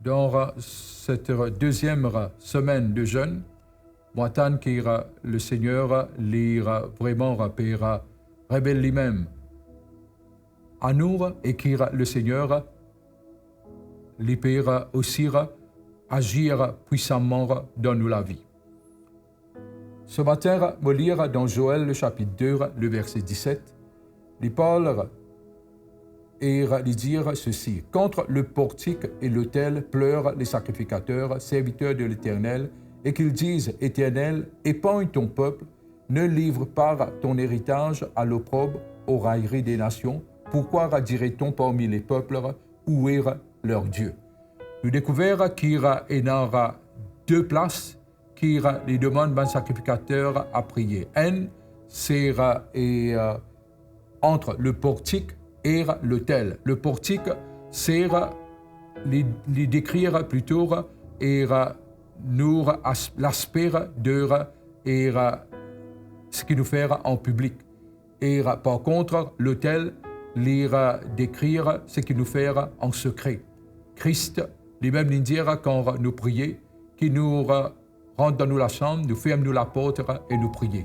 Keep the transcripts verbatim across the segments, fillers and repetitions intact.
Dan set deziem semenn de zenn, mo atann ki Lesegner li vreman pe revel limem a nou e ki Lesegner li pe osi azir pwisaman dan nou lavi. Ce matin, mo lir dan Joël, le chapitre deux, le verset dix-sept. Li parl e li dir ceci : « Qu'entre le portique et l'autel pleurent les sacrificateurs, serviteurs de l'Éternel, et qu'ils disent : Éternel, épargne ton peuple, ne livre pas ton héritage à l'opprobre, aux railleries des nations. Pourquoi dirait-on parmi les peuples : Où est leur Dieu ? » Nou dekouver ki ena de plas ki li demann bann sakrifikater a priye. Enn, se e, entre le portique et l'autel. Le portique, se li, li dekrir plito e nou as-, laspe de e seki nou fer an piblik. E par kont, lotel, li dekrir seki nou fer an sekre. Kris limem li dir kan nou priye, ki nou rant dan nou lasam, nou ferm nou laport e nou priye.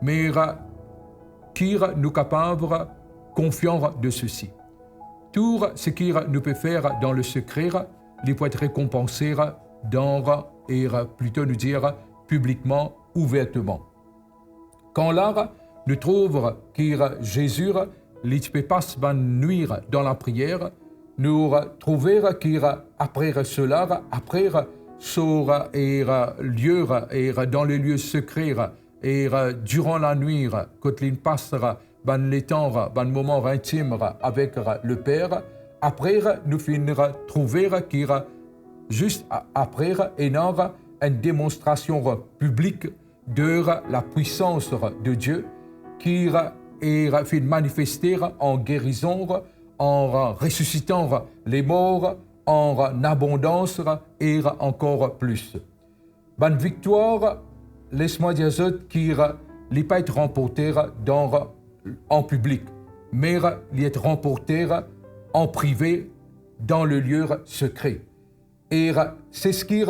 Me ki nou kapav konfian de sesi. Tou seki nou pe fer dan le sekre, li pou et rekonpanse dan, e plito nou dir, piblikman, ouverteman. Kan la, nou trouv ki Zezi, li ti pe pas bann nwi dan lapriyer, nou trouve ki apre sela, apre so e lie e dan le lie sekre e diran lanwit, kot li pas bann letan, bann moman intim avek Leper, apre nou finn trouve ki zis a-, apre ena enn demonstrasion piblik de lapwisans de Die ki e finn manifeste an gerizon, an resisitan lemor, an abondans e ankor plis. Bann viktwar, les mwa dir zot ki li pa et ranporte dan, an piblik, me li et ranporte an prive dan le lie sekre. E se seki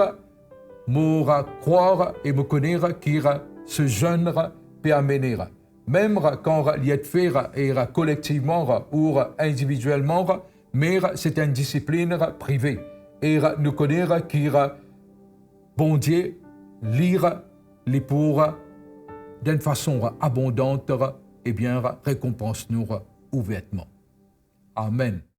mo krwar e mo kone ki se zenn pe amene. Mem kan li et fer e kolektivman ou individielman, me se enn disiplinn prive. E nou kone ki Bondie, li, li pou, dan enn fason abondan, ebien, rekonpans nou ouvertman. Amen.